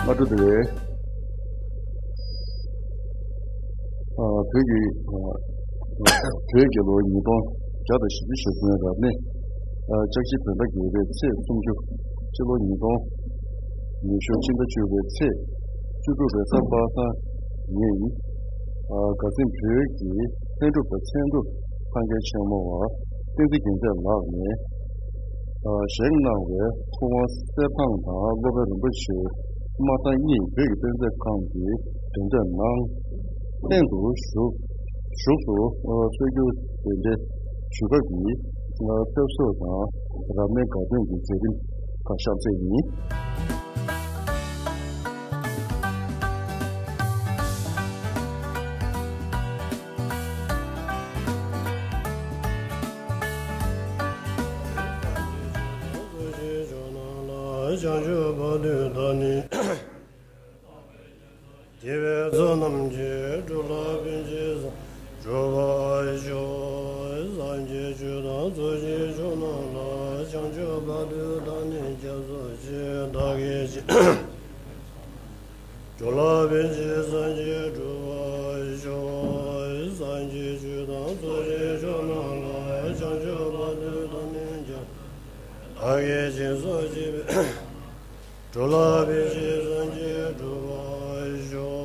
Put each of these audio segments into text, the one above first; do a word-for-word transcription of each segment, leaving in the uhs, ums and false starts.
ཨ་ཀྲུ་དེ་བས། ཨ། བོད་ཀྱི། ཨ། བོད་རྒྱལ་ལོ་ཉིས་སྟོང་བརྒྱ་དང་བཞི་བཅུ་ཞེ་གསུམ་རབ་གནས། ཨ། ལྕགས་བཞི་བོད་ཟླ་བརྒྱད་པའི་ཚེས་སུམ་ཅུ། སྤྱི་ལོ་ཉིས་སྟོང་ཉི་ཤུ་སྤྱི་ཟླ་བཅུ་པའི་ཚེས་བཅུ་དྲུག་པའི་གཟའ་པ་སངས་ཉིན། ཨ། དགའ་ཚན་བོད་ཀྱི་ལྷན་སྒྲུབ་པ་མཚན་ཐོ་ཐང་གའི་ཆེན་མོ་བ་བསྟན་འཛིན་རྒྱལ་མཚན་ལགས་ནས། ཨ། བཞེངས་གནང་བའི་ཐུབ་དབང་གསེར་ཐང་དང་སློབ་དཔོན་རིན་པོ་ཆེའི་མ་ཐང་གཉིས་བོད་ཀྱི་དཔེ་མཛོད་ཁང་གི་འགྲེམས་སྟོན་གནང་། སྟེང་དུ་བཞུགས། བཞུགས་སུ། ཨ། གསོལ་རྒྱུ་དེ་འདྲའི་ཞུ་སྐབས་ཀྱི། ཨ། ཕེབས་བསུ་དང་རབ་གནས་དགའ་སྟོན་གྱི་མཛད་རིམ་ཁག་གཤམ་གསལ་ཡིན། བྱང་ཆུབ་བར་དུ་བདག་ནི། དགེ་བའི་ཚོགས་རྣམས་ཀྱིས། འགྲོ་ལ་ཕན་ཕྱིར་བཟང་གྲུབ་པར་ཤོག་སངས་རྒྱས་ཆོས་དང་ཚོགས་ཀྱི་མཆོག་རྣམས་ལ། བྱང་ཆུབ་བར་དུ་བདག་ནི་སྐྱབས་སུ་མཆི། བདག་གིས་ཀྱང་། འགྲོ་ལ་ཕན་ཕྱིར་སངས་རྒྱས་འགྲུབ་པར་ཤོག་སངས་རྒྱས་ཆོས་དང་ཚོགས་ཀྱི་མཆོག་རྣམས་ལ། བྱང་ཆུབ་བར་དུ་བདག་ནི་སྐྱབས། བདག་གིས་སྦྱིན་སོགས་བགྱིས་པའི། འགྲོ་ལ་ཕན་ཕྱིར་སངས་རྒྱས་འགྲུབ་པར་ཤོག་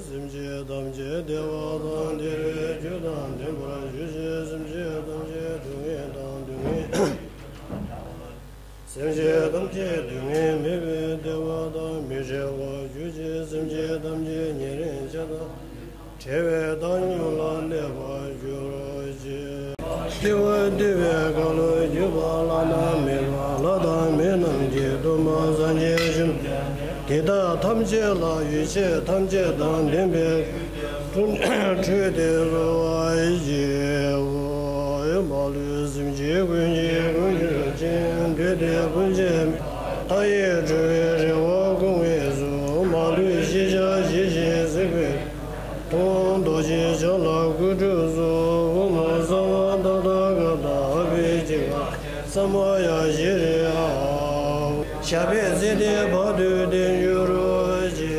སེམས་ཅན་ཐམས་ཅད་བདེ་བ་དང་བདེ་བའི་རྒྱུ་དང་ལྡན་པར་གྱུར་ཅིག་སེམས་ཅན་ཐམས་ཅད་སྡུག་བསྔལ་དང་སྡུག་བསྔལ། སེམས་ཅན་ཐམས་ཅད་སྡུག་བསྔལ་མེད་པའི་བདེ་བ་དང་མི་འབྲལ་བར་གྱུར་ཅིག་སེམས་ཅན་ཐམས་ཅད་ཉེ་རིང་ཆགས་སྡང་བྲལ་བའི་བདག་ཉིད་ལ་གནས་པར་གྱུར་ཅིག་ལྟེ་བ་བདེ་བའི་ཁ་ལོ་སྒྱུར་བ་ལྷ་དང་མི་ལ་ལྷ་དང་མི་རྣམས་ཀྱི་སྡོམ་པ་སངས་རྒྱས་ཞིང་། དེ་དག་ཐམས་ཅད་ལ་ཡོ་བྱད་ཐམས་ཅད་དང་ལྡན་པའི་འཕྲུལ་འཕྲུལ་དེ་གསོལ་བ་ཡི། མ་ལུས་སེམས་ཅན་ཀུན་གྱི་ཀུན་གྱི་རྗེ། འདོད་དེ་ཀུན་བྱེད་མཐའ་ཡས་གྲོལ་བའི་རེ་བ་སྐོང་བའི་གཟུགས། མ་ལུས་ཤེས་བྱ་ཞི་ཞིང་གཟིགས་པའི་མཐོང་། རྡོ་རྗེ་འཆང་ལ་སྐུ་ཁྲུས་གསོལ། ཨོཾ་གསང་བ་ཏདྱ་ཐཱ། ག་ད་ཧ་པེ་ཅི་ག་ས་མ་ཡ་ཤྲཱི་ཡ། ཞབས་པད་ཚེ་འདིར་བར་དུ་བརྟན་གྱུར་ཅིག་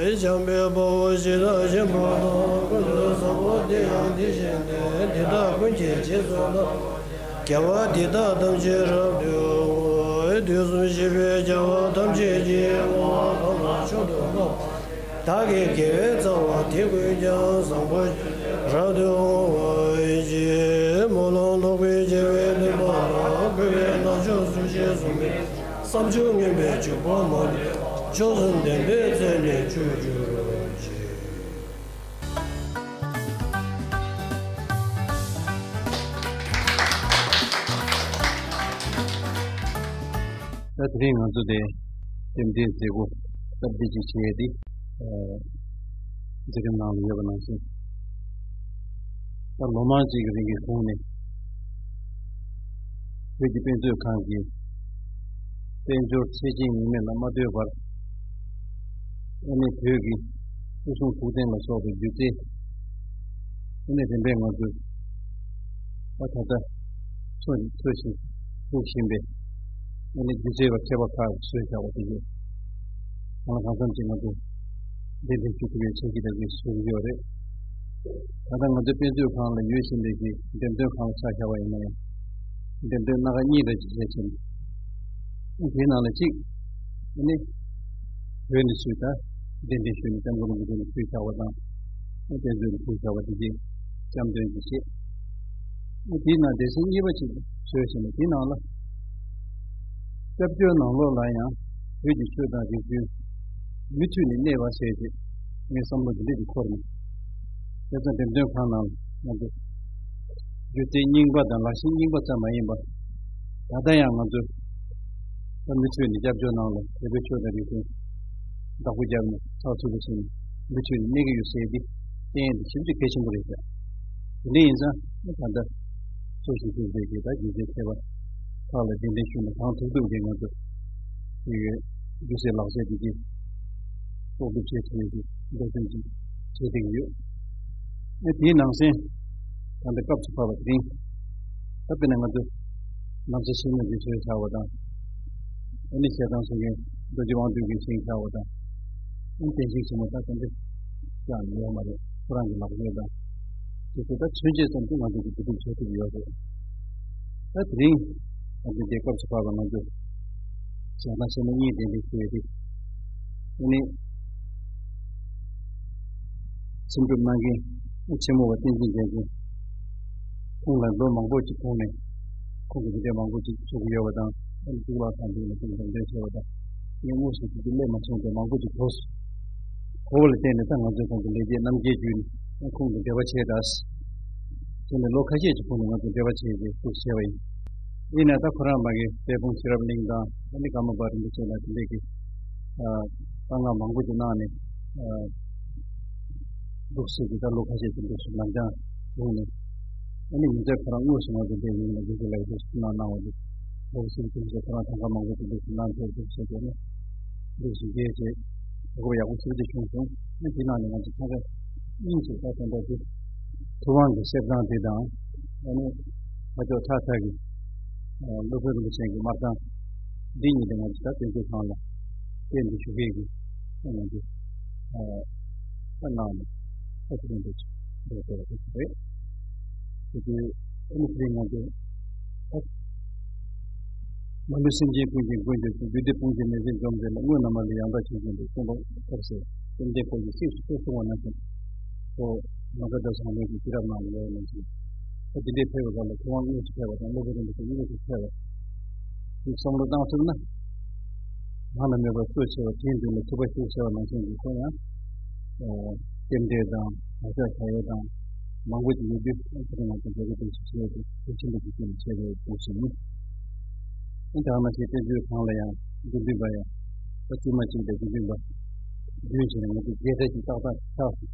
བྱམས་པའི་དཔའ་བོས་ཇི་ལྟར་བྱམས་པ་དང་། ཀུན་ཏུ་བཟང་པོ་དེ་ཡང་དེ་བཞིན་ཏེ། དེ་དག་ཀུན་གྱི་རྗེས་སུ་བདག་རྒྱལ་བ་དེ་དག་ཐམས་ཅད་རབ་ཏུ་བསྔོ། དུས་གསུམ་གཤེགས་པའི་རྒྱལ་བ་ཐམས་ཅད་ཀྱིས། བསྔོ་བ་གང་ལ་མཆོག་ཏུ་བསྔོ་བ། བདག་གི་དགེ་བའི་རྩ་བ་དེ་ཀུན་ཀྱང་། བཟང་པོ་རབ་ཏུ་བསྔོ་བར་བགྱི། སྨོན་ལམ་ལོག་པའི་དགེ་བའི་འདུན་པ་དང་། གུས་པས་ནག་ཕྱོགས་སུ་ཞེས་གསུངས་པའི་བསམ་བརྗོད་མངོན་པའི་འཇུག་པ་མ་ལུས་པ། མཆོག་གསུམ་ལྡན་པའི་མཚན་ནས་མཆོད་གྱུར་ཅིག་ད་དེ་རིང་ང་ཚོ་དེ་རྟེན་འབྲེལ་མཛད་སྒོ་སྟབས་བདེ་ཅིག་བྱས་ཏེ། ཨ། མཛད་རིམ་ནང་ལ་ཡོད་པ་ནང་བཞིན། ད་ལོ་མང་ཅིག་གི་རིང་གི་གོང་ནས་བོད་ཀྱི་དཔེ་མཛོད་ཁང་གི་དཔལ་འབྱོར་ཚད་ཅན་ཡིན་མིན་ལ་མ་ལྟོས་པར། ཨ་ནི་བོད་ཀྱི་སྐུ་གསུང་ཐུགས་རྟེན་ལ་སོགས་པའི་སྒྱུ་རྩལ། ཨ་ནི་རིམ་པས་ང་ཚོས་ད་ད་ལྟ་འཚོ་འཚོ་ཞིང་སྒུག་བཞིན་པའི་ཨ་ནི་སྒྱུ་རྩལ་བ་མཁས་པ་ཁག་གིས་བཟོས་བཞག་པ་དེ་ཚོ་གང་ལ་གང་འཚམ་ཅིག་ང་ཚོས་གདན་འདྲེན་ཞུ་ཐུབ་པའི་ཆ་རྐྱེན་དེ་ཚོ་བཟོས་ཀྱི་ཡོད་རེད། ད་ལྟ་ང་ཚོའི་དཔེ་མཛོད་ཁང་ལ་ཡོད་བཞིན་པའི་གི་འགྲེམས་སྟོན་ཁང་ལ་ཆ་བཞག་པ་ཡིན་ན་ཡང་། འགྲེམས་སྟོན་སྣ་ཁ་གཉིས་འདྲ་ཅིག་བྱས་ཕྱིན། དེའི་ནང་ལ་གཅིག་ཨ་ནི་བོད་ནས་ཚུར་ད་གདན་འདྲེན་ཞུས་ནས་སྐྱབས་མགོན་རིན་པོ་ཆེ་ལ་ཕུལ་བཞག་པ་དང་། དཔེ་མཛོད་ལ་ཕུལ་བཞག་པ་དེ་གའི་བཅའ་སྡོད་ཅིག་བྱས། ཨ། དེའི་ནང་སྡེ་ཚན་གཉིས་པ་ཅིག་བཟོས་ཕྱིན་ནས། དེའི་ནང་ལ་སྐྱབས་བཅོལ་ནང་ལོགས་ལ་ཡང་བོད་ཀྱི་ཆོས་དང་རིག་གཞུང་མུ་མཐུད་ནས་གནས་པ་ཟེར་ཏེ་ངའི་བསམ་བློ་འདི་འདྲ་ཅིག་འཁོར་ནས། དེ་ཙང་འགྲེམས་སྟོན་ཁང་ནང་ང་ཚོ་སྒྱུ་རྩལ་རྙིང་པ་དང་ལག་ཤེས་རྙིང་པ་ཙམ་མ་ཡིན་པར། ད་ལྟ་ཡང་ང་ཚོས་ད་མུ་མཐུད་ནས་སྐྱབས་བཅོལ་ནང་ལ་བོད་པའི་ཆོས་དང་རིག་གཞུང་བདག་པོ་བརྒྱབ་ནས་ཚགས་ཚུད་པོ་བྱས་ནས་མུ་མཐུད་ནས་གནས་ཀྱི་ཡོད་ཟེར་ཏེ་བསྟན་ཡས་དེ་ཞེ་པོ་ཅིག་གལ་ཆེན་པོ་རེད་ཤག་དེ་འདྲ་ཡིན་ཙང་ད་ལྟ་འཚོ་ཞིང་སྐྱིད་པའི་གི་ད་སྒྱུ་རྩལ་མཁས་པ་ཁག་ལ་གདན་འདྲེན་ཞུས་ནས་གང་ཐུབ་ཐུབ་ཀྱིས་ང་ཚོས་དེ་གའི་སྒྱུ་རྩལ་ལག་རྩལ་དེ་གའི་ལྐོག་གྲུབ་བྱེད་ཐུབ་ཡས་ཀྱི་འབད་བརྩོན་ཅིག་བྱེད་བསྡད་ཀྱི་ཡོད། ཨ། དེའི་ནང་གསེས་ད་ལྟ་སྐབས་སུ་བབས་པ་དེ་རིང་། ད་དཔེར་ན་ང་ཚོ་ནམ་བྱ་ཤིང་མོ་འདི་བཟོས་བཞག་པ་དང་། ཨ་ནི་བྱས་ཙང་སོང་མཁན་རྡོ་རྗེ་དབང་འདུས་ཀྱིས་བཞེངས་བཞག་པ་དང་། བསྟན་བཤིག་ཆེན་མོ་ད་དེ་འདྲ་ཤར་ནས་ཡོད་མ་རེད། ཁོ་རང་གི་ལག་ལེན་དང་། དེ་ཚོ་ད་མཚོན་བྱེད་ཙམ་དུ་ང་ཚོ་གི་འདུ་འགོད་བྱེད་ཐུབ་ཡོད་རེད། ད་དེ་རིང་ང་ཚོ་འདི་སྐབས་སུ་བབས་པ་ང་ཚོ་ཞལ་ཐང་ཆེན་མོ་གཉིས་གདན་འདྲེན་ཞུ་ཡས་རེད། ཨ་ནི་སེམས་སྒྲུབ་གནང་མཁན་ཆེན་མོ་བ་བསྟན་འཛིན་རྒྱལ་མཚན། ཁོང་ལ་ལོ་མང་པོ་ཅིག་གོང་ནས་ཁོང་གི་འདི་འདྲའི་མང་པོ་ཅིག་གསུང་གི་ཡོད་པ་དང་། ཨ་ནི་གཙུག་ལག་ཁང་འདི་ལ་ཁོང་འདེམས་ཐོན་བྱས་པ་དང་། ངས་དངོས་སུ་དེ་དུས་སླེབས་མ་བྱུང་བའི་མང་པོ་ཅིག་གོ་སོང་། གོ་བ་ལ་བརྟེན་ནས་ད་ང་ཚོས་ཁོང་གི་ལས་བྱེད་རྣམ་རྒྱལ་བརྒྱུད་ནས་ཁོང་དང་འབྲེལ་བ་བྱས་དང་། དེ་ནས་ལོ་ཁ་ཤས་ཀྱི་གོང་ནས་ང་ཚོ་འབྲེལ་བ་བྱས་ཏེ་ཐུགས་བྱས་པ་ཡིན། ཡིན་ནའི་ད་ཁོ་རང་མ་གི་དཔལ་སྤུངས་ཤེས་རབ་གླིང་དང་། ཨ་ནི་ཀརྨ་པ་རིན་པོ་ཆེ་ལ་དེ་འདྲས་ཀྱི་ཨ་གསང་སྔགས་མང་པོ་ཅིག་གནང་ནས། ཨ་འདུག་སེ་གི་ད་ལོ་ཁ་ཤས་ཀྱི་འདུག་སེ་ནམ་རྒྱང་བྱུང་ནས། ཨ་ནི་མི་ཚེ་ཁོ་རང་དངོས་སུ་ང་ཚོ་འདིར་ཡོང་ནས་འདུག་སེ་ལ་འདུག་སེ་གནང་གནང་བ་འདུག་ལོ་གསུམ་ཙམ་ཞིག་ཁོ་རང་ཐང་ག་མང་པོ་ཅིག་འདུག་སེ་གནང་ཐུབ་འདུག་ཟེར་ཏེ་ནི། འདུག་སེ་རྒྱས་བྱས་གོ་སྐབས་ཡག་པོ་ཞེ་པོ་ཅིག་བྱུང་སོང་། ཨ་ནི་དེ་ནང་ནས་ང་ཚོ་ཐང་ག་གཉིས་ཤིག་ད་དེ་འདྲ་དེ་ཐུབ་དབང་གི་གསེར་ཐང་དེ་དང་། ཨ་ནི་ཕ་ཇོ་ཁྲ་ཁྲ་གི་ཨ་སློབ་དཔོན་རིན་པོ་ཆེ་གི་སྨར་ཐང་། འདི་གཉིས་དེ་ང་ཚོ་ད་དོན་གཅོད་ཁང་ལ་བསྟན་ཏེ་བཞུགས་མཁན་གྱི་ང་ཚོ་ཨ་ད་གནང་ནས་ཨ་ཚོ་དོན་གཅོད་འདུག་ཟེར་བ་དེ་རེད། དེ་དུས་ཨ་ནི་དེ་ང་ཚོ་ཨ་མ་ལུས་སེམས་ཅན་ཀུན་གྱི་མགོན་གྱུར་ཅིང་། བདུད་སྡེ་དཔུང་གིས་མི་བཟད་འཇོམས་མཛད་པ། དངོས་རྣམས་མ་ལུས་ཡང་དག་མཁྱེན་ཅིང་འདུད། གསུངས་པ་སྐབས་སུ་བཅོམ་ལྡན་འཁོར་གྱིས་གཤེགས་སུ་གསོལ་གསུངས་པ་ནང་བཞིན། ཁོ་མ་ག་དྷ་བཟང་པོ་གི་དུས་རབས་ནང་ལ་ཡོད་ནང་བཞིན། ཁོ་དེ་འདྲའི་ཕེབས་པའི་སྐབས་ལ་ཐུབ་དབང་དངོས་སུ་ཕེབས་པ་དང་། སློབ་དཔོན་རིན་པོ་ཆེ་དངོས་སུ་ཕེབས་པ་དེ་བསམ་བློ་བཏང་ཐུབ་ན། བླ་ན་མེད་པ་གཙོ་ཆེ་བ་དེའི་མདུན་ལ་ཐུབ་པ་ཞུགས་ཟེར་བ་ནང་བཞིན་གྱི་ཁོ་ཡང་རྟེན་འབྲེལ་དང་། བག་ཆགས་བྱ་ཡས་དང་མང་པོ་ཅིག་ཡོད་དུས། ཨ་ཁོ་རང་ཚོ་མཛད་སྒོ་དེ་ཚོ་བྱས་ཏེ་ཐུགས་ཆེན་པོ་ཞིག་བསྐྱེད་ནས་བྱས་པའི་སྐབས་སུ་ནི། ཨ་ད་ང་ཚོའི་བསྟན་འཛིན་ཁང་ལ་ཡང་དགེ་འདུན་པ་ཡང་ད་བཙུན་མ་གཅིག་དང་དགེ་འདུན་པ་བདུན་བྱས་ནས་ང་ཚོ་བརྒྱད་ཙམ་ཞིག་ཏག་ཏག་ཆགས་སོང་།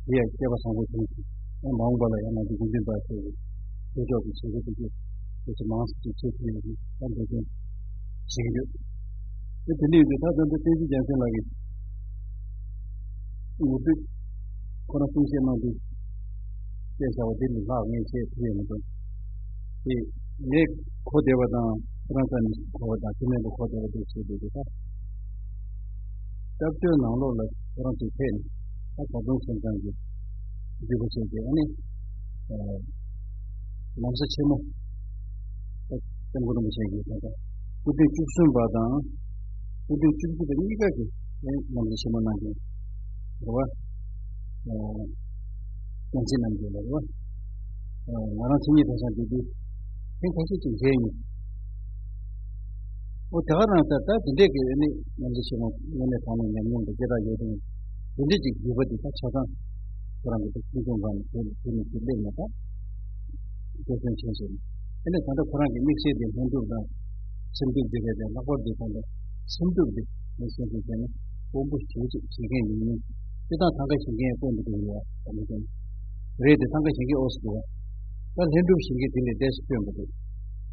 དེ་ཡང་སྐལ་པ་བཟང་པོ་བྱུང་སོང་། ཨ་མ་འོངས་པ་ལ་ཡང་ང་ཚོ་དགེ་འདུན་པ་ཚོས་ཆོས་ཕྱོགས་ཀྱི་བྱེད་སྒོ་དེ་ཚོ་དེ་ཚོ་མང་ཙམ་ཅིག་བྱེད་ཐུབ་ཡོང་དུས་ད་འབད་བརྩོན་བྱེད་ཀྱི་ཡོད། དེ་དེ་འདྲ་ཡིན་དུས་ད་ད་ལྟ་བསྟན་འཛིན་རྒྱལ་མཚན་ལགས་ཀྱིས་ངོ་སྤྲོད་ཁོ་རང་གསུང་བཤད་གནང་དུས། བཤད་བྱ་བ་འདི་ལས་ལྷག་ངས་བཤད་ཐུབ་ཡོད་མི་འདུག་དེ་ངས་གོ་བདེ་བ་དང་། ཁོ་རང་ཚོ་ནས་གོ་བ་དང་དེ་མིན་པ་གོ་བདེ་བ་འདུག་བྱས་འདུག་དེ་ད། སྐྱབས་བཅོལ་ནང་ལོགས་ལ་ཁོ་རང་ཚོས་ཕེབས་ནས། ད་ད་དུང་སེམས་ཙམ་གྱི་འདུས་པ་བྱས་ཏེ། ཨ་ནི་ལམ་ས་ཆེན་མོ་ད་སྐྱབས་མགོན་རིན་པོ་ཆེ་གི་ད་ལྟ་སྐུ་ཕྲེང་བཅུ་གསུམ་པ་དང་སྐུ་ཕྲེང་བཅུ་བཞི་པ་གཉིས་ཀ་གིས་ལམ་ས་ཆེན་མོ་གནང་མཁན་རེད་བ། ཨ་བསྟན་འཛིན་རྣམ་རྒྱལ་ལགས་རེད་བ། ཨ་ང་རང་མཚན་ཉིད་གྲྭ་ཚང་དེ་དུས་ཐེངས་ཁ་ཤས་ཅིག་མཇལ་མྱོང་། ཨོ་དེ་ག་རང་ད་ད་དེ་འདྲས་ཀྱི་ཨ་ནི་ང་ཚོ་ཆེན་མོ་དངོས་གནས་དྲང་གནས་ཉམས་མྱོང་དང་སྐད་གྲགས་ཡོད་དུས། དེ་འདྲས་ཀྱི་བརྒྱུད་པ་དེ་ད་ཆ་ཚང་ཁོ་རང་གི་ད་ཁྱིམ་ཚང་ཁང་ནས་དེ་ནས་དེ་ནས་དེ་སླེབས་ནས་ད་འགྲོ་སོང་བྱས་ཟེར་ནས། དེ་ནས་ད་ལྟ་ཁོ་རང་གི་དམིགས་བསལ་དེ་ལྷན་སྒྲུབ་དང་སེམས་སྒྲུབ་དེ་རེད་དེ། ལྷག་པར་དུ་ད་ལྟ་སེམས་སྒྲུབ་དེ་ངས་སེམས་སུ་བྱས་ནས་དཔོན་པོ་ཞེ་པོ་ཅིག་བྱེད་མཁན་ཡིན་མིན། སྤྱིར་བཏང་ཐང་ག་བྱེད་མཁན་དཔོན་པོ་དེ་ཡོད་ད་མི་དེ་རེད་དེ། ཐང་ག་བྱེད་མཁན་ཨོ་སི་འདུག་བ། ད་ལྷན་སྒྲུབ་བྱེད་མཁན་དེ་ལས་ཏོག་ཙམ་དཔོན་པོ་འདུག་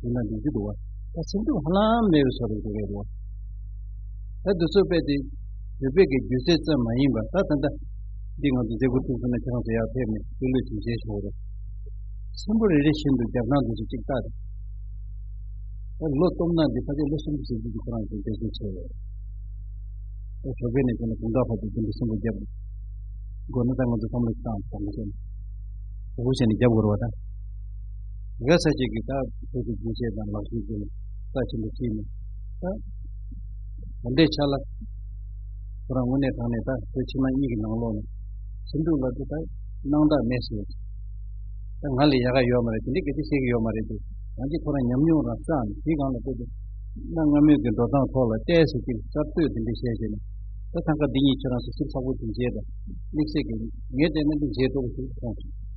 ཡིན་ན་འདུག་རྒྱུ་འདུག་བ། ད་སེམས་སྡུག་ཧ་ལམ་མེད་པའི་བཟོ་འདྲ་ཞིག་རེད་འདུག་བ། ད་འདི་ཚོ་དཔེ་དེ་བོད་པའི་གི་རྒྱུད་རྩོད་ཙམ་མ་ཡིན་པ། ད་ད་ལྟ་འདི་ང་ཚོ་མཛད་སྒོ་ཚོགས་ས་ན་ཁྱེད་རང་ཚོ་ཡར་ཕེབས་ནས་ལྷོད་ལྷོད་ཅིག་མཇལ་ཆོག་རེད། སེམས་པ་རེ་རེ་བཞིན་དུ་རྒྱབ་ནང་འདི་ཚོ་གཅིག་ལྟ་རེད། ད་ལོ་སྟོང་ནང་འདི་ཕལ་ཆེར་ལོ་སུམ་ཅུ་ཟིན་རྒྱུ་གི་ཁོ་རང་ཚོ་འབད་བརྩོན་བྱས་ཡོད། ད་ཞོགས་ཀས་ནས་བྱས་ན་དགོང་དག་བར་དུ་འདི་འདྲ་སེམས་པ་རྒྱབ་དགོས་ན། ད་ང་ཚོ་བསམ་བློ་ཞིག་བཏང་དགོས་ཟེར་ནས། དགོས་ཟེར་ནས་རྒྱབ་དགོས་རེད་བ། ད་ཡ་ས་ཅིག་གིས་ད་བོད་ཀྱི་རྒྱུན་ཆད་དང་ལག་ཤེས་ཀྱི་རྩ་ཆེན་པོ་བརྩིས་ནས། ད་ད་ལྟའི་ཆ་ལ་ཁོ་རང་དངོས་གནས་དྲང་གནས་ད་བོད་ཕྱི་ནང་གཉིས་ཀྱི་ནང་ལོགས་ནས་སེམས་སྡུག་ལབ་དུས་ད་སྣང་དག་མེད་ཟེར། ད་ང་ལས་ཡག་ག་ཡོད་མ་རེད། དེ་འདྲ་གལ་ཏེ་བཤད་ཀྱི་ཡོད་མ་རེད་དེ། རང་གིས་ཁོ་རང་ཉམས་མྱོང་རང་བསགས་ནས། དེའི་སྒང་ལ་བལྟས་ཏེ་གནའ་སྔ་མོའི་གི་འགྲོ་སྟངས་ཐོག་ལ་བལྟས་ཟེར་གྱི་གསར་གཏོད་དེ་འདྲ་བཤད་བྱས་ནས། ད་ཐང་ག་འདི་གཉིས་ཁྱེད་རང་ཚོ་ཞིབ་ཚགས་པོ་ཅིག་མཇལ་དང་། དམིགས་བསལ་གྱི་ངས་བལྟས་ན་འདི་མཇལ་སྤྲོ་པོ་ཞིག་མཐོང་སོང་།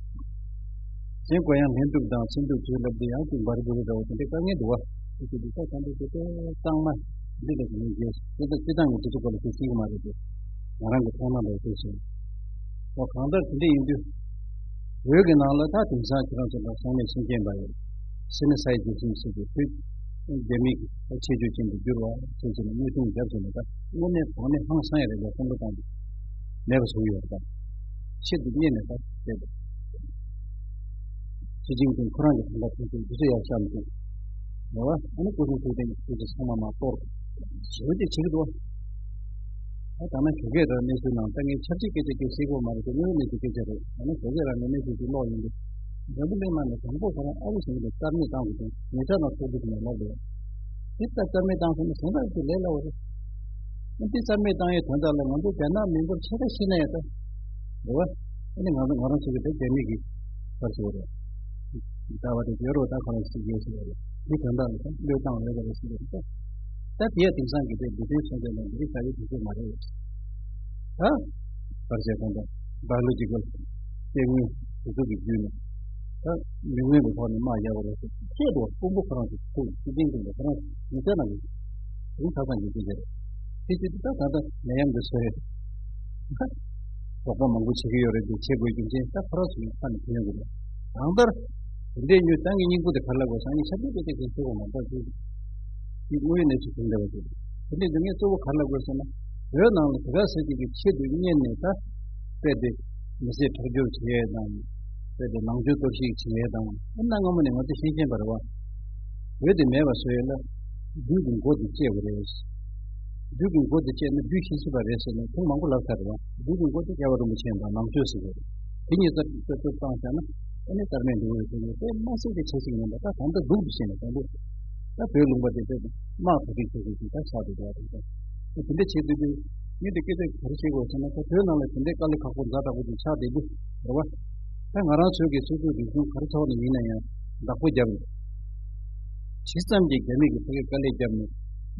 གཞན་ཁོ་ཡང་ལྷན་སྒྲུབ་དང་སེམས་སྡུག་བྱེད་ལབ་དུས་ཡང་ཅིག་འབར་འབུར་འདྲ་བོ་དེ་འདྲའི་དཀའ་ངལ་འདུག་བ། དེ་ཚོ་འདི་ད་ད་འདི་དེ་ལྟ་གཙང་མ་འདི་ལ་གི་ངས་བརྗོད་སོང་། དེ་ད་སྤྱིར་བཏང་གི་དེ་ཚོ་སྐོར་ལ་ཁྱོད་ཤེས་ཀྱི་མ་རེད་དེ། ང་རང་གི་མཐོང་སྣང་ལ་བལྟས་སོང་། འོ་གང་ལྟར་དེ་འདྲ་ཡིན་དུས། བོད་ཀྱི་ནང་ལ་ད་དེང་སང་ཁྱེད་རང་ཚོ་འདྲ་གསང་གནས་ཤེས་མཁན་པ་ཡོད། སེ་ནི་སའི་རྒྱལ་གཞུང་ཟེར་གྱི་བོད་རྒྱ་མི་གི་ཆེས་ཆོས་ཅན་དུ་བསྒྱུར་བ་ཟེར་གྱི་ནས་དངོས་སྲུང་བརྒྱབ་ཟིན་ནས། ད་དངོས་གནས་དྲང་གནས་ཧང་སང་ཡ་རེད་ལ། བསམ་བློ་བཏང་དུས་མེད་པ་བཟོ་གི་ཡོད་རེད། ད་ཆེད་དུ་གཉེར་ནས་ད་བསྡད་འདུག་ཞི་ཅིན་ཕིང་ཁོ་རང་གི་དོན་དག་ཐུག་དུས་འདི་ཚོ་ཡར་བཞག་མི་འདུག་རེད་བ། ཨ་ནི་སྐུ་ཚེ་ཐུག་དེ་ཚོ་ཚང་མ་མར་གཏོར་ཞེ་པོ་ཅིག་བྱེད་ཀྱི་འདུག་བ། ད་ད་ནི་ཞོགས་ཀས་རང་གནས་ཚུལ་ནང་ད་ངས་ཆབ་སྲིད་སྐད་ཆ་སྐད་ཤེས་གོ་མ་རེད་དེ། དངོས་ཡོད་གནས་ཚུལ་སྐད་ཆ་རེད། ད་ནི་ཞོགས་ཀས་རང་གི་གནས་ཚུལ་ཞིག་ཀློག་ཡིན་དུས། འཛམ་བུ་གླིང་ནང་ནས་དང་པོ་ཁོ་རང་ཨ་རུ་ཞིག་ལ་རྩ་མེད་བཏང་དགོས་དོན་ཉེ་ཆར་ནང་ཚོགས་འདུ་ཞིག་ནས་ལབ་འདུག་དེ་ལྟར་རྩ་མེད་བཏང་སོང་ན་གཞན་དག་ཚོ་ལས་སླ་བོ་རེད། ཨ་འདི་རྩ་མེད་བཏང་ཡའི་དོན་དག་ལ་ང་ཚོ་རྒྱ་ནག་མི་འབོར་ཆེ་ཕྲ་ཤི་ན་ཡང་ད། རེད་བ། ཨ་ནི་ང་ཚོ་ང་རང་ཚོ་གི་དེ་རྒྱ་མི་གི་བར་ཞིག་རེད། ལྟ་བ་དེ་ཡོད་རོགས་ད་ཁོ་རང་ཞིག་ཡོད་ཞིག་རེད། འདི་དོན་དག་ལ་ད་བློས་བཏང་ཡོད་པ་རེད་ཞིག་རེད་ད། ད་དེ་ཡ་དེང་སང་གི་དེ་འདི་དོན་སོང་ཙང་ལ་འདི་རིགས་ད་ཡོད་དུས་ཚོད་མ་རེད། ད། བར་ཆད་གང་དང་། བཱ་ཡོ་ལོ་ཇི་ཀལ་སྐྱེ་དངོས་དེ་ཚོ་གི་བརྒྱུད་ནས། ད་མི་མངོན་པའི་ཐོག་ནས་དམག་རྒྱག་པ་རེད་ཟེར། ཁྱེད་དུ་དཔོན་པོ་ཁོ་རང་ཚོ་ཁོ་སྲིད་དོན་དོན་པ་ཁོ་རང་ཚོ་མི་ཚེ་ནང་གི་དུང་ཐག་ཚང་གི་འདུག་རེད། དེ་ཚོ་ད་ད་ལྟ་ནད་ཡམས་འདི་བཟོས་རེད། རོགས་པ་མང་པོ་བྱེད་ཀྱི་ཡོད་རེད་འདུག་བྱེད་དགོས་རྒྱུ་མཚན་ད་ཁོ་རང་ཚོ་ཡི་ཁ་ནས་ཐོན་ཡོང་གི་རེད། གང་ལྟར། དེ་འདྲའི་ཉོས་ཏང་གི་སྙིང་པོ་དེ་ག་རེ་ལབ་དགོས་སམ་ཡིན་ཆབ་སྲིད་དཔེ་དེ་གའི་ཚོ་བ་མ་གཏོགས་ཅིག་དེ་དངོས་ཡོད་གནས་ཚུལ་དེ་འདྲ་བ་ཞིག་དེ་འདྲའི་འདི་ངས་གཙོ་བོ་ག་རེ་ལབ་དགོས་ཟེར་ན། བོད་ནང་ལ་དེ་ག་ཟེར་གྱི་གི་ཆེད་དུ་གཉེར་ནས་ད། དཔེ་དེ་མི་སེར་ཁྲག་སྦྱོར་བྱེད་ཡས་དང་། དཔེ་དེ་ནང་ཆོས་གཏོར་བཤིག་བྱེད་ཡས་དང་། ཨ་གནའ་སྔ་མོ་ནས་ང་ཚོ་ཤེས་བཞིན་པ་རེད་བ། བོད་དེ་མེད་པ་བཟོ་ཡས་ལ། བདུད་ཀྱི་མགོ་དེ་བཅད་དགོས་རེད། བདུད་ཀྱི་མགོ་དེ་བཅད་ན་བདུད་ཤི་ཤི་བ་རེད་ཟེར་ནས་ཁུངས་མང་པོ་ལབ་ཚར་རེད་བ། བདུད་ཀྱི་མགོ་དེ་རྒྱལ་བ་རིན་པོ་ཆེ་དང་ནང་ཆོས་ཟེར་གྱི་རེད། དེ་གཉིས་ཀ་ལྟོས་ལྟོས་བཏང་བྱས་ན། ཨ་ནི་ལྟར་མེད་འགྲོ་གི་རེད་དེ་ནས་དཔེ་མ་སྲིད་པའི་ཆེ་ཞིག་ཡིན་པ་ད་གང་ལྟར་སྡུག་ཏུ་ཕྱིན་ནས་གང་འདུག་ད་བོད་ལུང་པ་དེ་དཔེ་དམག་གྲ་སྒྲིག་བྱེད་དགོས་ཀྱི་ད་ཆགས་འདུག་ད་དེ་འདྲ་བྱེད་དུས་དུས་ངས་དེ་སྐད་ཆ་ག་རེ་བཤད་དགོས་ཟེར་ན། ད་བོད་ནང་ལ་དེ་འདྲའི་དཀའ་ལས་ཁག་པོ་ཛ་དྲག་པོ་ཅིག་ཆགས་བསྡད་དུས་རེད་བ། ད་ང་རང་ཚོའི་གི་སོ་སོའི་རིག་གཞུང་ག་རེ་ཐོག་ནས་ཡིན་ན་ཡང་བདག་པོ་བརྒྱབ་ནས། ཇི་ཙམ་གྱིས་རྒྱ་མི་གི་ཕ་གིར་དཀའ་ལས་བརྒྱབ་ནས།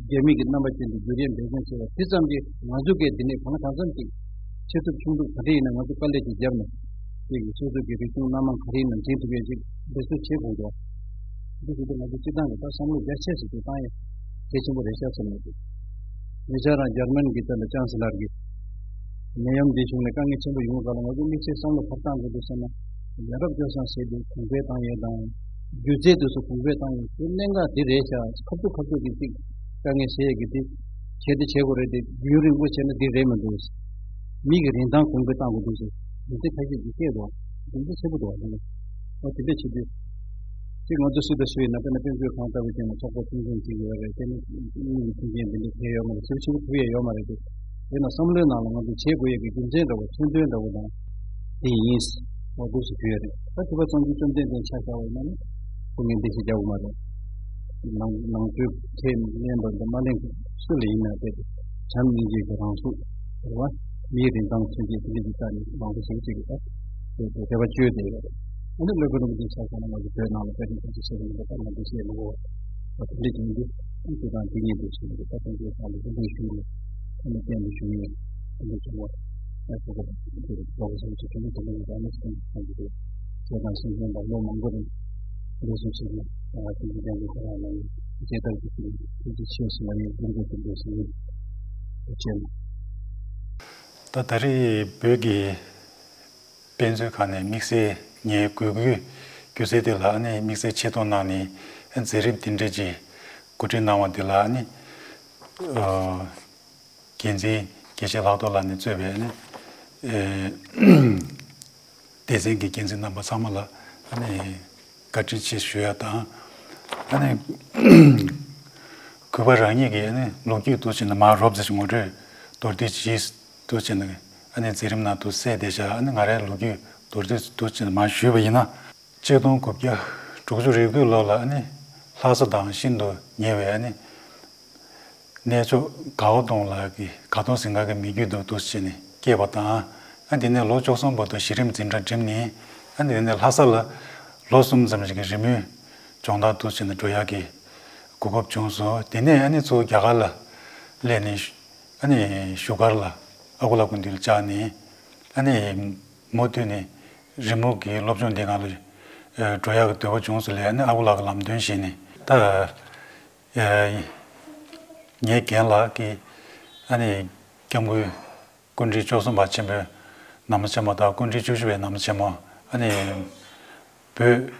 རྒྱ་མི་གི་རྣམ་པ་ཅན་དུ་བསྒྱུར་ཡས་འབད་བརྩོན་བྱས་པ་དེ་ཙམ་གྱིས་ང་ཚོ་གིས་འདི་ནས་གང་ལ་གང་འཚམ་ཅིག་ཆེ་ཐུབ་ཆུང་ཐུབ་ག་འདྲ་ཡིན་ན་ང་ཚོ་དཀའ་ལས་ཅིག་བརྒྱབ་ནས། དེ་གི་སོ་སོ་གི་རིག་གཞུང་སྣ་མང་ག་རེ་ཡིན་ནམ་འཛིན་ཐུབ་ཡས་ཅིག་འབད་རྩོལ་བྱེད་དགོས་འདུག་འདི་ཞིག་ཏུ་ང་ཚོ་སྤྱི་བཏང་གི་ད་བསམ་བློ་རྒྱ་ཆེ་ཞིག་ཏུ་བཏང་ཡས་གལ་ཆེན་པོ་རེད་ཤག་བསམ་ཡོད་འདུག་ཉེ་ཆར་རང་འཇར་མན་གྱི་དེ་ལ་ཅང་སི་ལར་གྱིས། ནད་ཡམས་འདི་བྱུང་ནས་དཀའ་ངལ་ཆེན་པོ་ཡོང་བའི་སྐབས་ལ་ང་ཚོ་དམིགས་བསལ་བསམ་བློ་ག་རེ་བཏང་དགོས་འདུག་ཟེར་ན། ཡ་རབས་སྤྱོད་བཟང་ཟེར་དུས་གོང་འཕེལ་བཏང་ཡས་དང་། སྒྱུ་རྩལ་དེ་ཚོ་གོང་འཕེལ་བཏང་ཡས་དེ་གནད་འགག་འདི་རེད་ཤག་ཁ་ཐུག་ཁ་ཐུག་གི་ཅིག་དཀའ་ངལ་སེལ་ཡས་ཀྱི་འདི་བྱས་ཏེ་བྱེད་དགོས་རེད་དེ། རྒྱུན་རིང་པོ་བྱས་ན་འདི་རེད་མི་འདུག་མི་གི་རིན་ཐང་གོང་འཕེལ་བཏང་དགོས་འདུག་ཟེར། འདི་ཚོ་ཁ་ཤས་ཀྱིས་བཤད་འདུག་འདི་ཚོ་ཆེ་པོ་འདུག་ཨ། འོ་དེ་འདྲ་བྱེད་དུས། ཅིག་ང་ཚོ་སུ་དང་སུ་ཡིན་ན་དཔེར་ན་དཔེ་མཛོད་ཁང་ལྟ་བུ་ཅིག་ནང་ཚོགས་པ་ཆུང་ཆུང་ཅིག་ཡོད་རེད། དེ་ནི་མི་ཡི་མཐུན་རྐྱེན་འདི་འདྲ་ཕལ་ཡོད་མ་རེད། ཞེ་པོ་ཆེ་པོ་ཐུབ་ཡས་ཡོད་མ་རེད་དེ། དེ་ན་བསམ་བློའི་ནང་ལ་ང་ཚོ་བྱེད་དགོས་ཡས་ཀྱི་རྒྱུ་མཚན་འདྲ་བོ་མཚོན་དོན་འདྲ་བོ་དང་། དེ་ཡིན། འོ་འདུག་སེ་ཞུ་ཡས་རེད། ད་དུས་བབ་གཙང་ཆུ་བཅོམ་ལྡན་འདས་ཆ་བཞག་པ་ཡིན་ན་ནི། ཁོ་ངས་འདི་ཞིག་རྒྱག་གི་མ་རེད། ནང་ནང་ཆོས་ཁས་ལེན་པ་དང་མ་ལེན་པ་སུ་ལ་ཡིན་ན་དེ་བྱམས་སྙིང་རྗེ་གི་རང་གཟུགས་རེད་བ། མིའི་རིན་ཐང་མཚོན་བྱེད་དེ་འདྲ་གི་རྩ་ནས་མང་པོ་ཞིག་ཅིག་གི་ད་དེ་དེ་བ་བཅོས་དེ་ཡོད་རེད། ཨ་ནི་སློབ་དཔོན་རིན་པོ་ཆེ་ཆ་བཞག་ན་ང་ཚོ་བོད་ནང་ལ་དཔེ་རིན་པོ་ཆེ་ཟེར་བ་ཡིན་པ་ད་ང་ཚོ་བཤད་མི་དགོས་པ་དེ་འདྲ་ཡིན་དུས། ཨ་ནི་དེ་དང་དེ་གཉིས་དེ་ཞིག་རེད། ད་དེ་འདྲའི་ཐོག་ལ་དེ་འདྲ་ཞུས་ནས་ཨ་ནི་བསྟན་དུ་ཞུ་ཡིན། དེ་འདྲ་བྱུང་བ། ཨ་ཁོ་གོ་དེ་རེད། ལོག་སོང་ཅིག་དེ་འདྲ་དེ་འདྲ་ཡིན་པ་ཨ་ནི་སེམས་ཁམས་ཀྱི་རེད། བྱས་དང་སེམས་ཅན་དང་ལོ་མང་པོ་རིང་འདས་སོང་ཞིག་ནས་ང་དེ་འདྲའི་བསྟན་དུ་ཁོ་རང་ལ་ཡིན། རྗེས་ལྟར་གྱི་དེ་འདྲའི་ཆེས་སུ་ལ་ཡིན། དེ་འདྲའི་དེ་འདྲའི་ཞིག་ཡིན། བྱས་ན། ད་ད་རེས་བོད་ཀྱི་དཔེ་མཛོད་ཁང་ནས་དམིགས་བསལ་ངའི་དགོས་མཁོའི་སྒྱུ་རྩལ་དེ་ལ་ནི་དམིགས་བསལ་ཆེ་མཐོང་གནང་ནས་མཛད་རིམ་དེ་འདྲ་ཅིག་གོ་སྒྲིག་གནང་བ་དེ་ལ་ནི། འགན་འཛིན་དགེ་བཤེས་ལྷག་རྡོར་ལགས་ནས་གཙོས་པའི་ནི། སྡེ་ཚན་གྱི་འགན་འཛིན་རྣམ་པ་ཚང་མ་ལ་ནི་བཀའ་དྲིན་ཆེ་ཞུ་ཡ་དང་། ཨ་ནི། གུས་པ་རང་ཉིད་ཀྱིས་ནི་ལོ་རྒྱུས་འདུག་ཅེ་ན་མར་རོབ་ཙམ་ངོ་སྤྲོད་མདོར་བསྡུས་ཅིག་འདུག་ཅེ་ན་ཨ་ནི་མཛད་རིམ་ནང་དུ་གསལ་བསྡད་བཞག་ཨ་ནི་ང་རའི་ལོ་རྒྱུས་མདོར་བསྡུས་འདུག་ཅེ་ན་མར་ཞུས་པ་ཡིན་ན། ཆིག་སྟོང་དགུ་བརྒྱ་དྲུག་ཅུ་རེ་དགུའི་ལོ་ལ་ཨ་ནི་ལྷ་ས་དང་ཤིན་ཏུ་ཉེ་བའི་ཨ་ནི་གནས་མཆོག་དགའ་བ་གདོང་ལ་གི་དགའ་གདོང་ཟིང་དཀར་གྱི་མི་རྒྱུད་དུ་འདུག་ཅེ་ནས་སྐྱེས་པ་དང་། ཨ་དེ་ནས་ལོ་བཅུ་གསུམ་བར་དུ་གཞི་རིམ་འཛིན་གྲྭ་འགྲིམས་ནས་ཨ་དེ་ནས་ལྷ་ས་ལ་ལོ་གསུམ་ཙམ་ཞིག་གི་རི་མོའི་སྦྱོང་བརྡར་འདུག་ཅེ་ནས་འགྲོ་ཡག་གི་གོ་སྐབས་བྱུང་སོང་། དེ་ནས་ཨ་ནི་ཚུར་རྒྱ་གར་ལ་སླེབས་ནས་ཨ་ནི་བཞུགས་སྒར་ལ་ཨ་ཁུ་ལགས་སྐུ་མདུན་ལ་བཅར་ནས་ཨ་ནི་མུ་མཐུད་ནས་རི་མོ་གི་སློབ་སྦྱོང་འདི་སྒང་ལ་འགྲོ་ཡག་གི་འདོད་པ་བྱུང་སོང་ལས་ཨ་ནི་ཨ་ཁུ་ལགས་ཀྱི་ལམ་སྟོན་བྱས་ནས་ད། ངའི་རྒན་ལགས་ཀྱིས་ཨ་ནི་སྐྱབས་མགོན་སྐུ་ཕྲེང་བཅུ་གསུམ་པ་ཆེན་པོའི་ནང་མི་ཆེན་མོ་དང་སྐུ་ཕྲེང་བཅུ་བཞི་པའི་ནང་མི་ཆེན་མོ་ཨ་ནི་བོད་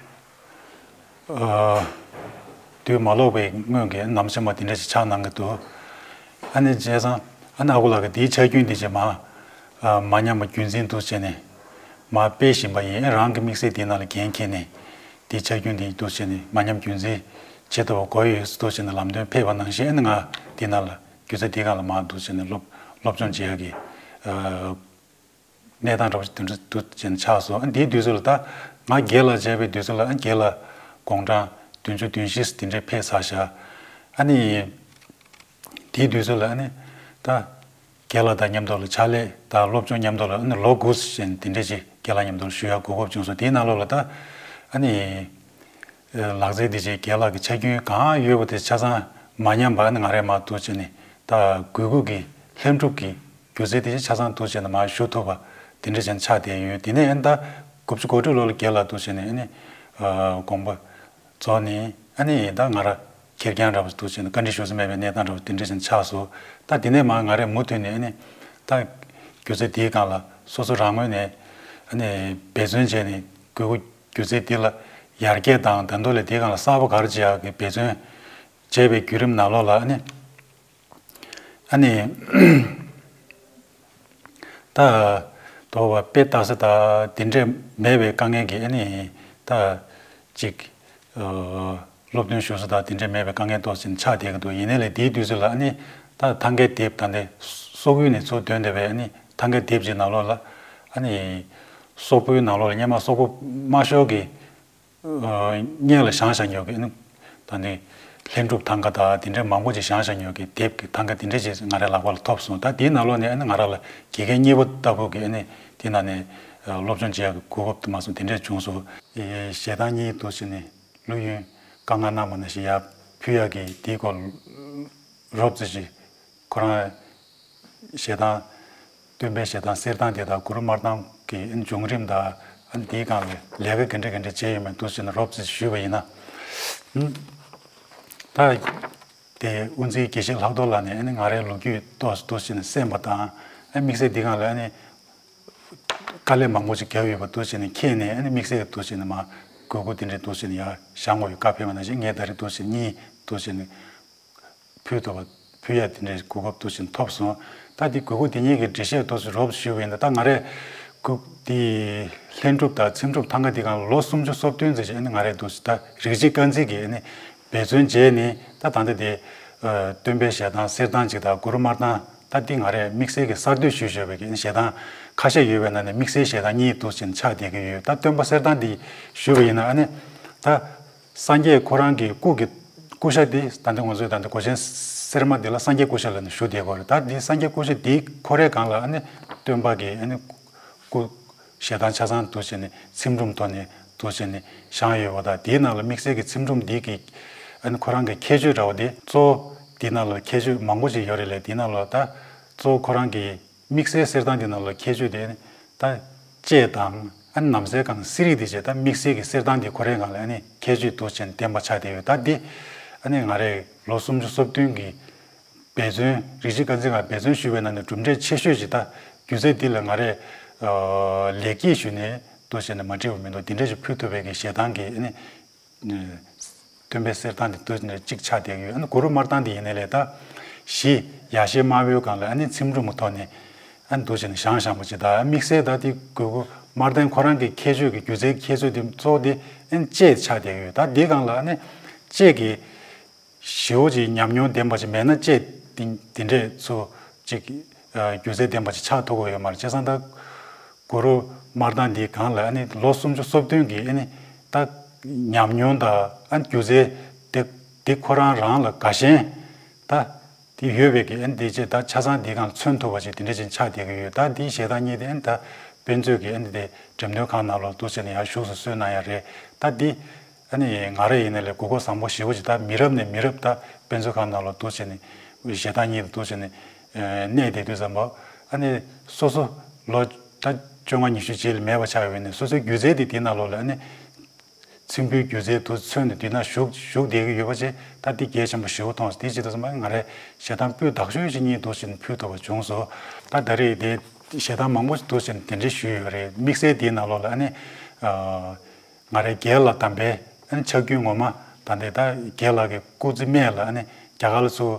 ཨ་དུས་མ་ལོག་པའི་སྔོན་གྱི་ནང་མི་ཆེན་མོ་དེ་འདྲ་ཞིག་ཆགས་གནང་གི་འདུག་ཨ་ནི་བྱས་ཙང་ཨ་ནི་ཨ་ཁུ་ལགས་ཀྱིས་དེའི་ཕྱག་རྒྱུན་དེ་ཅིག་མ་མ་ཉམས་པ་རྒྱུན་འཛིན་དུ་བྱས་ནས་མ་སྤེལ་བཞིན་པ་ཡིན། རང་གི་དམིགས་བསལ་དེའི་ནང་ལ་འགན་འཁྱེར་ནས་དེའི་ཕྱག་རྒྱུན་དེ་འདུག་བྱས་ནས་མ་ཉམས་རྒྱུན་འཛིན་བྱེད་ཐུབ་པ་དགོས་ཡོད་འདུག་བྱས་ནས་ལམ་སྟོན་ཕེབས་པ་ནང་བཞིན་ཨ་ནི་ང་དེའི་ནང་ལ། སྒྱུ་རྩལ་འདི་སྒང་ལ་མར་འདུག་བྱས་ནས་སློབ་ སློབ་སྦྱོང་བྱེད་ཡག་གི་ཨ་གནས་སྟངས་འདྲ་བོ་ཞིག་དེ་འདྲ་འདུག་ཅེས་ཆགས་སོང་། ཨ་དེའི་དུས་ཚོད་ལ་ད་ང་རྒན་ལགས་མཇལ་བའི་དུས་ཚོད་ལ་ཨ་རྒན་ལགས་དགུང་གྲངས་བདུན་ཅུ་དོན་བཞི་དེ་འདྲས་ཕེབས་ཚར་ཤག་ཨ་ནི་དེའི་དུས་ཚོད་ལ་ཨ་ནི་ད་རྒན་ལགས་དང་མཉམ་དུ་ལ་ཕྱག་ལས་དང་སློབ་སྦྱོང་མཉམ་དུ་ལ་ཨ་ནི་ལོ་དགུ་ཙམ་དེ་འདྲས་ཅིག་རྒན་ལགས་མཉམ་དུ་ཞུ་ཡག་གོ་སྐབས་བྱུང་སོང་། དེའི་ནང་ལོགས་ལ་ད་ཨ་ནི། ལག་རྩལ་འདི་བྱས་རྒན་ལགས་ཀྱི་ཆ་རྐྱེན་གང་ཡོད་པ་དེ་ཆ་ཚང་མ་ཉམས་པ་ཨ་ནི་ང་རས་མར་འདུག་བྱས་ནས་ད་དགོས་མཁོ་གི་ལྷན་སྒྲུབ་ཀྱི་སྒྱུ་རྩལ་དེ་ཆ་ཚང་འདུག་བྱས་ནས་མར་ཞུ་ཐུབ་པ་དེ་འདྲ་བྱས་ནས་ཆགས་བསྡད་ཡོད། དེ་ནས་ཨ་ནི་ད་དགུ་བཅུ་གོ་དྲུག་ལོ་ལ་རྒན་ལགས་འདུག་བྱས་ནས་ཨ་ནི་དགོངས་པ་རྫོགས་ནས་ཨ་ནི་ད་ང་ར་ཁེར་རྐྱང་འདྲ་བོ་འདུག་བྱས་ནས་བཀའ་འདྲི་ཞུ་ས་མེད་པའི་གནས་སྟངས་འདྲ་བོ་དེ་འདྲ་བྱས་ནས་ཆགས་སོང་། ད་དེ་ནས་མར་ང་རས་མུ་མཐུད་ནས་ཨ་ནི་ད་སྒྱུ་རྩལ་དེའི་སྒང་ལ་སོ་སོ་རང་ངོས་ནས་ཨ་ནི་འབད་བརྩོན་བྱས་ནས་དགོས་མཁོ་སྒྱུ་རྩལ་འདི་ལ་ཡར་རྒྱས་དང་ད་དུང་ལས་དེའི་སྒང་ལ་གསར་པ་ག་རེ་བྱེད་ཡག་གི་འབད་བརྩོན་བྱས་པའི་བརྒྱུད་རིམ་ནང་ལོགས་ལ་ཨ་ནི་ཨ་ནི་ད་དོ་བ་དཔེ་ལྟ་ས་དང་དེ་འདྲས་མེད་པའི་དཀའ་ངལ་གྱིས་ཨ་ནི་ད་ཅིག་སློབ་སྟོན་ཞུ་ས་དང་དེ་འདྲས་མེད་པའི་དཀའ་ངལ་ཏོག་ཙམ་ཆགས་བསྡད་ཀྱི་འདུག་ཡིན་ནའི་ལས་དེའི་དུས་ཚོད་ལ་ཨ་ནི་ད་ཐང་གའི་དེབ་ད་ལྟ་སོག་ཡུལ་ནས་ཚུར་ཐོན་བསྡད་པའི་ཨ་ནི་ཐང་གའི་དེབ་ཅིག་ནང་ལོགས་ལ་ཨ་ནི་སོག་པོའི་ནང་ལོགས་ལ་སྔོན་མ་སོག་པོ་དམར་ཤོག་གི་སྔོན་ལ་བཞེངས་བཞག་མྱོང་གི་ཨ་ནི་ད་ནི་ལྷན་སྒྲུབ་ཐང་ག་དང་དེ་འདྲའི་མང་པོ་ཅིག་བཞེངས་བཞག་མྱོང་གི་དེབ་ཀྱི་ཐང་ག་དེ་འདྲ་ཅིག་ང་རའི་ལག་པ་ལ་ཐོབ་སོང་། ད་དེའི་ནང་ལོགས་ནས་ཨ་ནི་ང་ར་ལ་དགེ་རྒན་གཉིས་པ་ལྟ་བུ་གི་ཨ་ནི་དེ་ནང་ནས་སློབ་སྦྱོང་བྱེད་ཡག་གི་གོ་སྐབས་དུ་མ་སོང་དེ་འདྲ་བྱུང་སོང་། ཞེ་སྡང་གཉིས་འདུག་བྱས་ནས་བླུ་ཡོན་བཀའ་མངགས་གནང་བ་ནང་བཞིན་ཡར་ཕུལ་ཡག་གི་དེའི་སྐོར་རོབ་ཙམ་ཞིག་ཁོ་རང་ཞེ་སྡང་སྟོན་པའི་ཞེ་སྡང་གསེར་ཐང་དེ་དང་གུ་རུ་དམར་ཐང་གི་བྱུང་རིམ་དང་ཨ་ནི་དེའི་སྒང་ལ་ལས་ཀ་ག་འདྲ་ག་འདྲ་བྱས་ཡོད་མེད་འདུག་བྱས་ནས་རོབ་ཙམ་ཞུས་པ་ཡིན་ན། ད་དེ་དབུ་འཛིན་དགེ་བཤེས་ལྷག་རྡོར་ལགས་ནས་ཨ་ནི་ང་རའི་ལོ་རྒྱུས་ཏོག་ཙམ་འདུག་བྱས་ནས་གསན་པ་དང་ཨ་དམིགས་བསལ་འདི་སྒང་ལ་ཨ་ནི་དཀའ་ལས་མང་པོ་ཅིག་བརྒྱབ་ཡོད་པ་འདུག་བྱས་ནས་མཁྱེན་ནས་ཨ་ནི་དམིགས་བསལ་འདུག་བྱས་ནས་མར་དགོས་མཁོ་དེ་འདྲ་འདུག་བྱས་ནས་ཡར་བཞེངས་དགོས་ཡོད་བཀའ་ཕེབས་པ་ནང་བཞིན་ངས་ད་རེས་འདུག་བྱས་ནས་གཉིས་འདུག་བྱས་ནས་ཕུལ་ཐུབ་པ་ཕུལ་ཡ་དེ་འདྲའི་གོ་སྐབས་འདུག་བྱས་ནས་ཐོབ་སོང་། ད་དེ་དགོས་མཁོ་དེ་གཉིས་ཀྱི་འགྲེལ་བཤད་འདུག་བྱས་རོབ་ཞུས་པ་ཡིན་ན་ད་ང་རས་ཁུག་དེ་ལྷན་སྒྲུབ་དང་ཚིམ་སྒྲུབ་ཐང་ག་དེ་སྒང་ལ་ལོ་སུམ་ཅུ་སོ་བདུན་ཙམ་ཞིག་ཨ་ནི་ང་རས་འདུག་ད་རིག་བྱེད་དཀར་མཛེས་ཀྱི་ཨ་ནི་འབད་བརྩོན་བྱས་ནས་ད་ད་ལྟ་དེ་སྟོན་པའི་ཞལ་ཐང་གསེར་ཐང་ཅིག་དང་གུ་རུ་དམར་ཐང་ད་དེ་ང་རས་དམིགས་བསལ་གྱི་གསར་གཏོད་ཞུས་བཞག་པའི་ཞལ་ཐང་ཁ་ཤས་ཡོད་པའི་ནང་ནས་དམིགས་བསལ་ཞལ་ཐང་གཉིས་འདུག་ཅིག་ཆགས་བསྡད་ཀྱི་ཡོད། ད་སྟོན་པ་གསེར་ཐང་འདི་ཞུས་པ་ཡིན་ན་ཨ་ནི་ད་སངས་རྒྱས་ཁོ་རང་གི་སྐུ་གི་སྐུ་ཤ་འདི་ད་ལྟ་ང་ཚོས་ད་ལྟ་གོས་ཆེན་སེར་མ་འདི་ལ་སངས་རྒྱས་སྐུ་ཤ་ལབ་ནས་ཞུ་བསྡད་ཀྱི་ཡོད་རེད། ད་འདི་སངས་རྒྱས་སྐུ་ཤ་འདི་ཁོ་རའི་སྒང་ལ་ཨ་ནི་སྟོན་པ་གི་ཨ་ནི་སྐུ་ཞལ་ཐང་ཆ་ཚང་འདུག་བྱས་ནས་ཚིམ་སྒྲུང་ཐོག་ནས་འདུག་བྱས་ནས་བཞེངས་ཡོད་པ་དང་དེའི་ནང་ལ་དམིགས་བསལ་གྱི་ཚིམ་སྒྲུང་འདི་གི་ཨ་ནི་ཁོ་རང་གི་ཁྱད་ཆོས་འདྲ་བོ་དེ་གཙོ་བོ་དེའི་ནང་ལ་ཁྱད་ཆོས་མང་པོ་ཞིག་ཡོད་རེད་ལས་དེའི་ནང་ལ་ད་གཙོ་བོ་ཁོ་རང་གི་དམིགས་བསལ་གསེར་ཐང་དེ་ནང་ལ་ཁྱད་ཆོས་དེ་ད་ལྕེ་དང་ཨ་ནི་ནམ་སེལ་གང་སི་རིག་དེ་བྱས་ད་དམིགས་བསལ་གྱི་གསེར་ཐང་དེ་ཁོ་རའི་སྒང་ལ་ཨ་ནི་ཁྱད་ཆོས་འདུག་ཅན་ལྡན་པ་ཆགས་བསྡད་ཡོད། ད་འདི་ཨ་ནི་ང་རས་ལོ་སུམ་ཅུ་སོ་བདུན་གྱི་འབད་བརྩོན་རིག་བྱེད་དཀར་མཛེས་ཀྱི་འབད་བརྩོན་ཞུས་པའི་ནང་ནས་གྲུབ་འབྲས་ཆེ་ཤོས་ཅིག་ད་སྒྱུ་རྩལ་འདི་ལ་ང་རས་ལེགས་སྐྱེས་ཞུས་ནས་འདུག་ཅན་མ་བྲིས་པ་མི་འདུག་དེ་འདྲ་ཞིག་ཕུལ་ཐུབ་པའི་གི་ཞལ་ཐང་གི་ཨ་ནི། སྟོན་པའི་གསེར་ཐང་དེ་དུས་ནས་གཅིག་ཆགས་བསྡད་ཡོད། ཨ་ནི་གུ་རུ་དམར་ཐང་དེ་ཡིན་ནའི་ལས་ད་གཞི་ཡ་ཤེས་དམར་པོའི་སྒང་ལ་ཨ་ནི་ཚིམ་སྒྲུང་གི་ཐོག་ནས་ཨ་ནི་འདུག་བྱས་ནས་བཞེངས་བཞེངས་པ་ཅིག་ད་དམིགས་བསལ་ད་དེ་གུ་གུ་དམར་ཐང་ཁོ་རང་གི་ཁྱད་ཆོས་ཀྱི་སྒྱུ་རྩལ་ཁྱད་ཆོས་དེ་གཙོ་བོ་དེ་ཨ་ནི་ལྕེ་ཆགས་བསྡད་ཡོད། ད་དེའི་སྒང་ལ་ཨ་ནི་ལྕེ་གི་ཞེ་པོ་ཅིག་ཉམས་མྱོང་ལྡན་པ་ཅིག་མེད་ན་ལྕེ་དེ་དེ་འདྲས་ཚོ་ཅིག་སྒྱུ་རྩལ་ལྡན་པ་ཅིག་ཆགས་ཐུབ་ཀྱི་ཡོད་མ་རེད། བྱས་ཙང་ད། གུ་རུ་དམར་ཐང་འདིའི་སྒང་ལ་ཨ་ནི་ལོ་སུམ་ཅུ་སོ་བདུན་གྱི་ཨ་ནི་ད་ཉམས་མྱོང་དང་ཨ་ནི་སྒྱུ་རྩལ་དེ་དེ་ཁོ་རང་རང་ལ་དགའ་ཞེན་ད་དེ་ཡོད་པའི་གི་ཨ་ནི་དེ་ཅེས་ད་ཆ་ཚང་འདིའི་སྒང་ལ་མཚོན་ཐུབ་པ་ཅིག་དེ་འདྲ་ཅིག་ཆགས་བསྡད་ཀྱི་ཡོད། ད་འདིའི་ཞལ་ཐང་གཉིས་དེ་ཨ་ནི་ད་དཔེ་མཛོད་ཀྱི་ཨ་ནི་དེ་འགྲེམས་སྟོན་ཁང་ནང་ལོགས་འདུག་བྱས་ནས་ཡར་བཞུགས་སུ་གསོལ་གནང་ཡ་རེད། ད་འདི་ཨ་ནི་ང་རང་ཡིན་ན་ལས་གོ་སྐབས་བཟང་པོ་ཞེ་པོ་ཅིག་ད་མི་རབས་ནས་མི་རབས་ད་དཔེ་མཛོད་ཁང་ནང་ལོགས་འདུག་བྱས་ནས་ཞལ་ཐང་གཉིས་དེ་འདུག་བྱས་ནས་གནས་བསྡད་དུས་ཙམ་པ་ཨ་ནི་སོ་སོ་ལོ། ད་བཅོ་ལྔ་ཉི་ཤུ་རྗེས་ལ་མེད་པ་ཆགས་ཡོད་ནས་སོ་སོའི་སྒྱུ་རྩལ་དེ་དེ་ནང་ལོགས་ལ་ཨ་ནི་ཚིམ་བུའི་སྒྱུ་རྩལ་དུ་མཚོན་ནས་དེ་ན་བཞུགས་བཞུགས་བསྡད་ཀྱི་ཡོད་པ་བྱས་ད་འདི་གལ་ཆེན་པོ་ཞེ་པོ་མཐོང་སོང་། དེ་བྱེད་དུས་ཙམ་པ་ང་རས་ཞལ་ཐང་སྤུས་དག་ཤོས་ཤིག་གཉིས་འདུག་བྱས་ནས་ཕུལ་ཐུབ་པ་བྱུང་སོང་། ད་ད་རེས་དེ་ཞལ་ཐང་མང་པོ་ཞིག་འདུག་བྱས་ནས་དེ་འདྲའི་ཞུས་ཡོད་རེད། དམིགས་བསལ་དེའི་ནང་ལོགས་ལ་ཨ་ནི་ང་རས་རྒན་ལགས་དམ་པའི་ཨ་ནི་ཕྱག་རྒྱུན་ངོ་མ་ད་ལྟའི་ད་རྒན་ལགས་ཀྱི་སྐུ་ཚེ་སྨད་ལ་ཨ་ནི་རྒྱ་གར་ལ་ཚུར།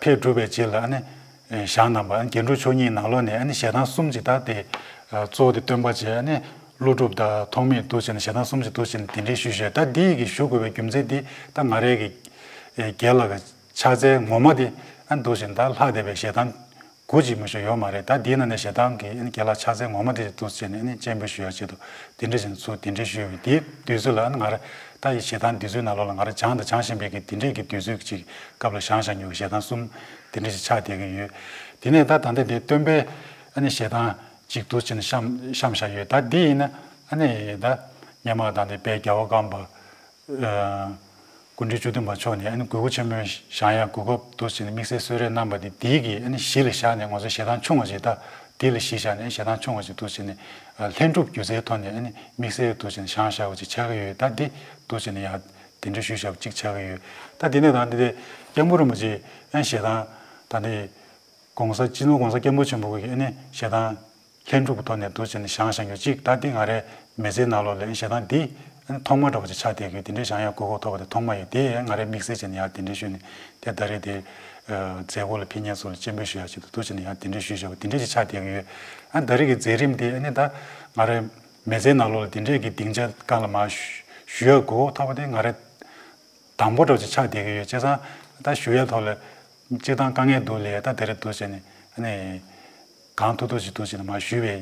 ཕེབས་གྲུབ་པའི་རྗེས་ལ་ཨ་ནི་བཞེངས་གནང་པ་ཨ་ནི་རྒྱན་དྲུག་མཆོག་གཉིས་ནང་ལོགས་ནས་ཨ་ནི་ཞལ་ཐང་གསུམ་ཅིག་ད་དེ་གཙོ་བོ་དེ་སྟོན་པ་བྱས་ཨ་ནི་ཀླུ་སྒྲུབ་དང་ཐོགས་མེད་འདུག་བྱས་ནས་ཞལ་ཐང་གསུམ་ཅིག་འདུག་བྱས་ནས་དེ་འདྲའི་ཞུས་ཞུས་ད་འདི་ཡི་གི་ཞུ་དགོས་པའི་རྒྱུ་མཚན་དེ་ད་ང་རའི་གི་རྒན་ལགས་ཀྱི་ཕྱག་འཚལ་ངོ་མ་དེ་ཨ་ནི་འདུག་བྱས་ནས་ད་ལྷག་བསྡད་པའི་ཞལ་ཐང་ གོ་ཅིག་མ་ཞིག་ཡོད་མ་རེད། ད་དེའི་ནང་ནས་ཞེ་སྡང་གི་ཨ་ནི་རྒྱལ་ལ་ཕྱག་འཚལ་ངོ་མ་དེ་འདུག་སེ་བྱས་ནས་ཨ་ནི་སྤྱན་འབུལ་ཞུ་ཡག་ཆེད་དུ་དེ་འདྲ་བྱས་ནས་ཚུར་དེ་འདྲ་ཞུས་པའི་དེའི་དུས་ཚོད་ལ་ཨ་ནི་ང་རང་ད་ཡི་ཞེ་སྡང་དེ་ཚོའི་ནང་ལོགས་ལ་ང་རང་སྦྱངས་དང་སྦྱང་བཞིན་པའི་གི་དེ་འདྲའི་གི་དུས་ཚོད་ཅིག་སྐབས་ལ་བཞེངས་བཞག་མྱོང་གི་ཞེ་སྡང་གསུམ་དེ་འདྲ་ཞིག་ཆགས་བསྡད་ཀྱི་ཡོད། དེ་ནས་ད་ད་ལྟ་དེ་སྟོན་པའི་ཨ་ནི་ཞེ་སྡང་ཅིག་འདུག་སེ་བྱས་ནས་བཤམས་བཤམས་བཞག་ཡོད། ད་འདི་ཡིན་ན་ཨ་ནི་ད་སྔོན་མ་ད་ལྟ་དཔལ་རྒྱལ་བ་གང་པ། ཨ། སྐུ་ཕྲེང་བཅུ་བདུན་པ་མཆོག་ནས་ཨ་ནི་དགོས་མཁོ་ཆེན་མོའི་བཞེངས་ཡག་གོ་སྐབས་འདུག་སེ་བྱས་ནས་དམིགས་བསལ་གསོལ་རས་གནང་བ་དེ་དེའི་གི་ཨ་ནི་གཞི་ལ་བཞག་ནས་ང་ཚོ་ཞེ་སྡང་ཆུང་བ་ཞིག་ད་དེ་ལ་གཞི་བཞག་ནས་ཞེ་སྡང་ཆུང་བ་ཞིག་འདུག་སེ་བྱས་ནས་ལྷན་གྲུབ་སྒྱུ་རྩལ་ཐོག་ནས་ཨ་ནི་དམིགས་བསལ་འདུག་སེ་བྱས་ནས་བཞེངས་བཞག་པ་ཅིག་ཆགས་ཀྱི་ཡོད། ད་འདི་འདུག་སེ་བྱས་ནས་ཡང་དེ་འདྲ་ཞུས་བཞག་པ་ཅིག་ཆགས་ཀྱི་ཡོད། ད་དེ་ནས་ད་འདི་དེ་སྐྱབས་མགོན་རིན་པོ་ཆེ་ཨ་ནི་ཞེ་སྡང་ད་འདི་༸གོང་ས་༸སྤྱི་ནོར་༸གོང་ས་༸སྐྱབས་མགོན་ཆེན་པོ་གིས་ཨ་ནི་ཞེ་སྡང་ལྷན་གྲུབ་ཀྱི་ཐོག་ནས་འདུག་སེ་བྱས་ནས་བཞེངས་བཞག་རྒྱུ་གཅིག་ད་འདི་ང་རའི་མི་ཚེའི་ནང་ལོགས་ལ་ཞེ་སྡང་འདི་ཐོག་མ་འདྲ་བོ་ཅིག་ཆགས་བསྡད་ཀྱི་ཡོད། དེ་འདྲའི་བཞེངས་ཡག་གོ་སྐབས་ཐོབ་པ་དེ་ཐོག་མ་ཡིན། དེ་ང་རའི་དམིགས་བསལ་བྱས་ནས་ཡང་དེ་འདྲའི་ཞུས་ནས་དེ་ད་རེས་དེ་མཛད་སྒོ་ལ་ཕེབས་མཁན་ཚོ་ལ་སྤྱན་འབུལ་ཞུ་ཡག་ཆེད་དུ་འདུག་སེ་བྱས་ནས་ཡང་དེ་འདྲའི་ཞུས་བཞག་པ་དེ་འདྲའི་ཅིག་ཆགས་བསྡད་ཀྱི་ཡོད། ཨ་ད་རེས་ཀྱི་མཛད་རིམ་དེ་ཨ་ནི་ད་ང་རའི་མི་ཚེའི་ནང་ལོགས་ལ་དེ་འདྲའི་གི་སྡིངས་ཆ་སྒང་ལ་མར་ཞུ་ཞུ་ཡག་གོ་སྐབས་ཐོབ་པ་དེ་ང་རའི་དང་པོ་འདྲ་བོ་ཅིག་ཆགས་བསྡད་ཀྱི་ཡོད། བྱས་ཙང་ད་ཞུ་ཡག་ཐོག་ལ་སྤྱིར་བཏང་དཀའ་ངལ་འདུག་ལས་ད་དེ་རེད་འདུག་སེ་བྱས་ནས་ཨ་ནི་གང་ཐུབ་ཐུབ་ཅིག་འདུག་སེ་བྱས་ནས་མར་ཞུས་པའི་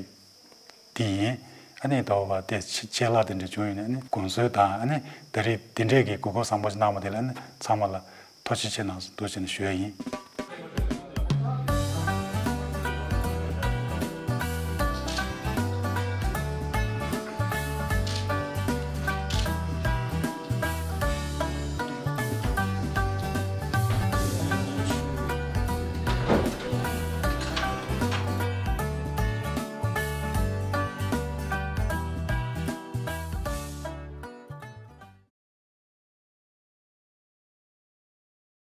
དེ་ཡིན། ཨ་ནི་ད་བ་དེ་ཆེ་ཆེ་ལྷག་དེ་འདྲ་བྱུང་ཡོད་ན་ཨ་ནི་དགོངས་ཚུལ་དང་ཨ་ནི་ད་རེས་དེ་འདྲས་ཀྱི་གོ་སྐབས་བཟང་པོ་ཅིག་གནང་བ་དེ་ལ་ཨ་ནི་ཚང་མ་ལ་ཐུགས་རྗེ་ཆེ་གནང་འདུག་སེ་བྱས་ནས་ཞུ་ཡག་ཡིན།